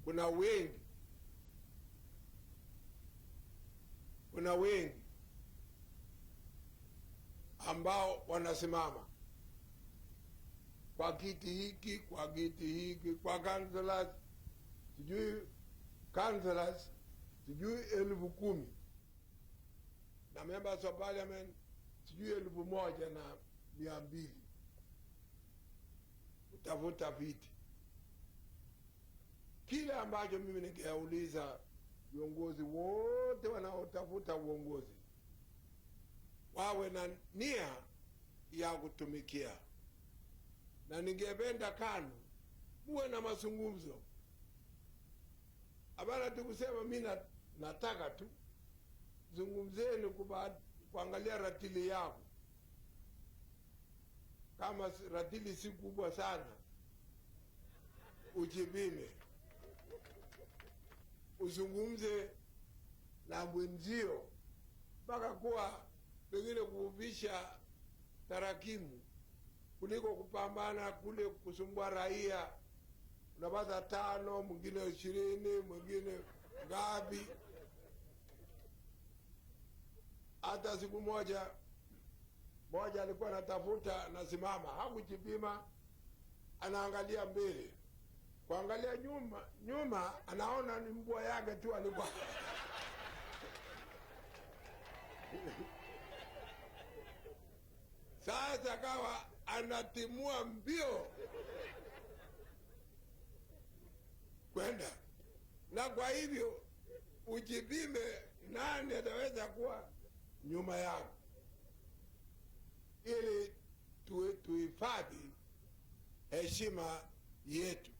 Kuna wengi, kuna wengi ambao wanasimama kwa kiti hiki, kwa kiti hiki, kwa councillors, sijui councillors sijui 10,000 na members of parliament sijui 1,200 kutafuta viti. Kile ambacho mimi ningeuliza viongozi wote wanaotafuta uongozi wawe na nia ya kutumikia, na ningependa KANU muwe na mazungumzo, hapana tu kusema mi nataka tu. Zungumzeni kuangalia ratili yako, kama ratili si kubwa sana, ujipime, uzungumze na mwenzio mpaka kuwa pengine kuuvisha tarakimu kuliko kupambana kule kusumbua raia. Unapata 5, mwingine 20, mwingine ngapi. Hata siku moja moja alikuwa anatafuta, nasimama, hakujipima, anaangalia mbele, kuangalia nyuma, nyuma anaona ni mbwa yake tu alikuwa. Sasa akawa anatimua mbio kwenda, na kwa hivyo ujipime nani ataweza kuwa nyuma yako, ili tuhifadhi heshima yetu.